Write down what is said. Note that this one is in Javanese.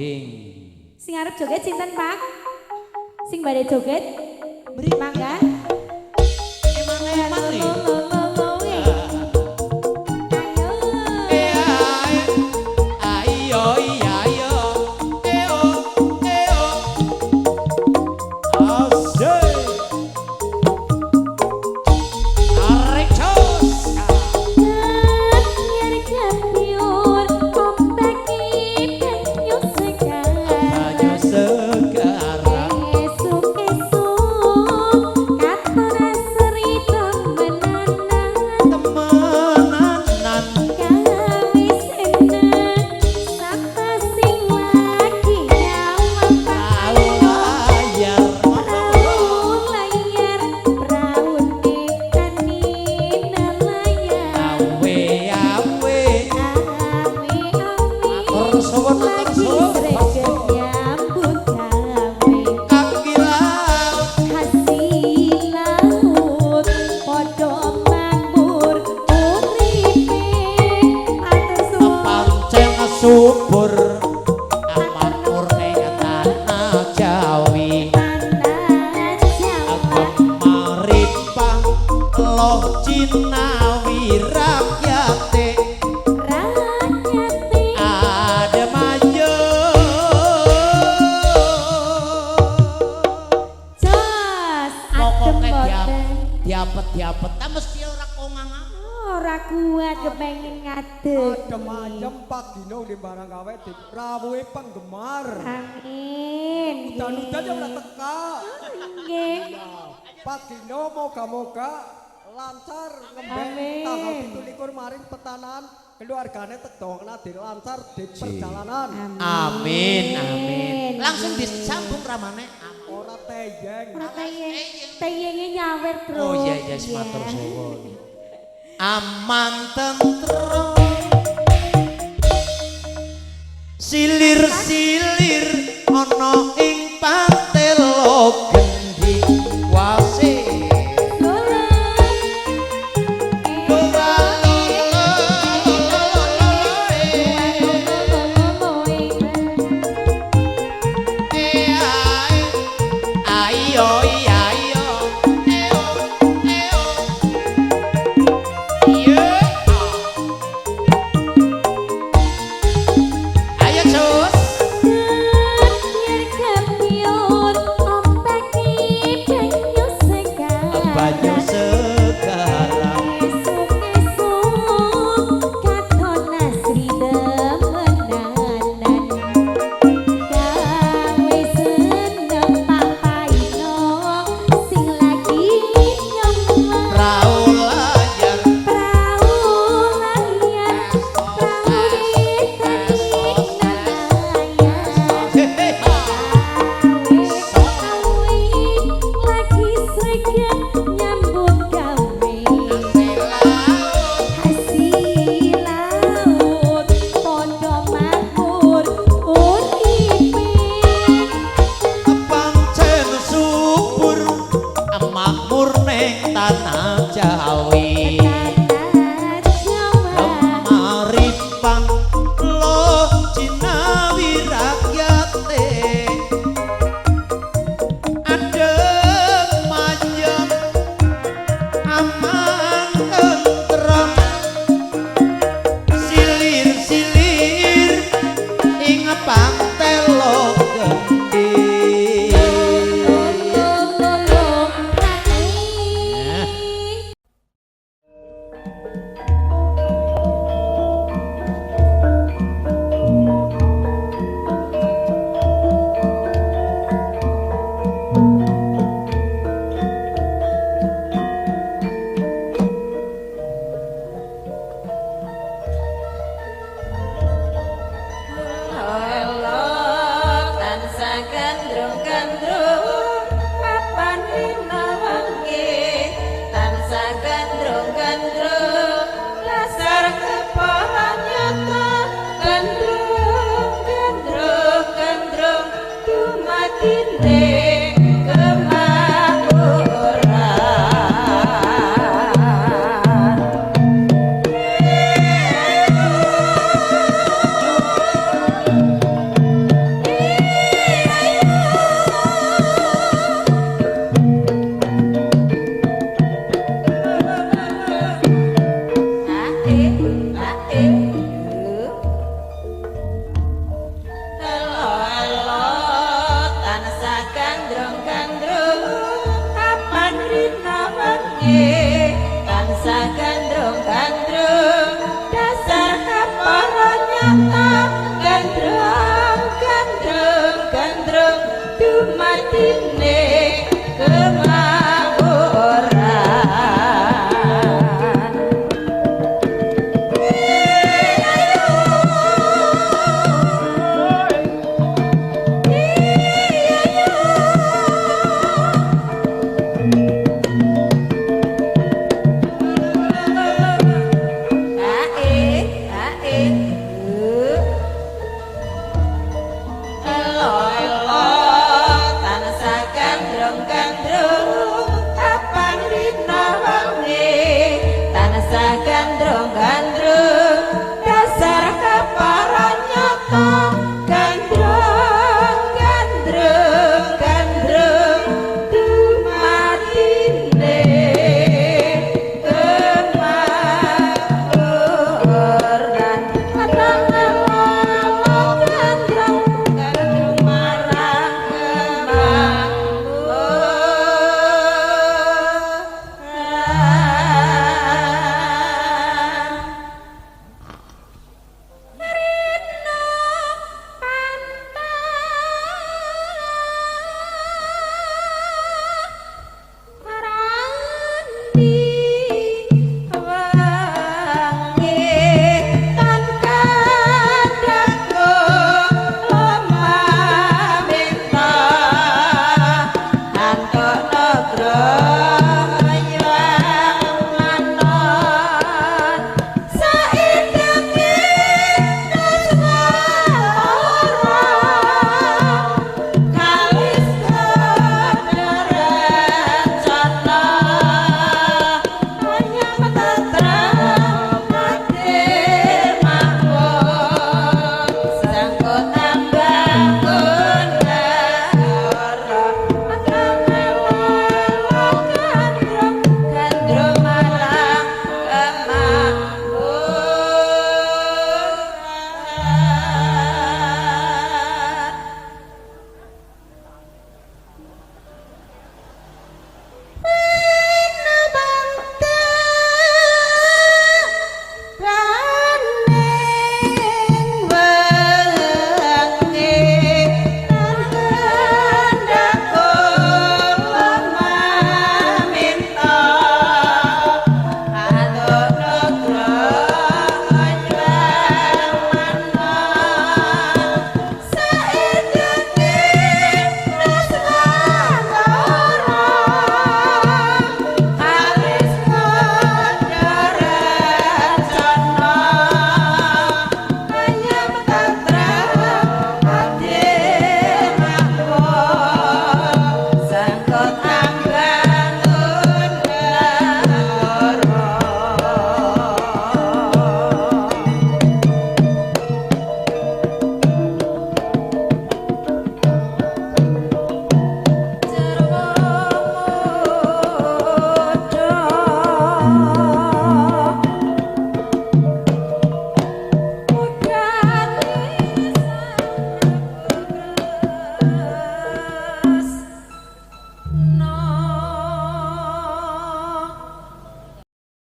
Nggih. Sing arep joget sinten, Pak? Sing badhe joget? Mangga. Eman-eman nih. Lo, lo, lo, lo, eh. Ayo. Ayo iya ayo. Eo eo. Asik. Arek jos. Gebyur ombake banyu segar. Banyu segar. Esuk-esuk katon asri temenanan. Temenanan. Gawe seneng sapa sing lagi nyawang Prau layar. Prau layar praune tani nelayan. Awe awe. Awe awe. Matur suwun, matur lagi suwun. sregep nyambut gawe. Kaki laut. Hasil laut padha makmur uripe. Matur suwun. Pancen subur makmur ning tanah Jawi. Tanah Jawa. Gemaripah loh jinawi rakyate. Rakyate. Adem ayo. Jos adem Pokoke boten. Diapet-diapet ta mesti ora kongang. Ora kuat kepengin ngadeg. Adem ayem pagino di barang gawe dirawuhi penggemar. Amin. Udan-udan ya ora teka. Nggih. Pagino moga-moga lancar ngembe Amin. tanggal 27 maring petanahan keluargane tedongna lancar di perjalanan. Amin amin. Langsung disambung ramane. Ora teyeng. Ora teyeng. Teyenge nyawer, Bro. Oh iya iya, matur suwun. Aman tentrem. Silir-silir ana ing.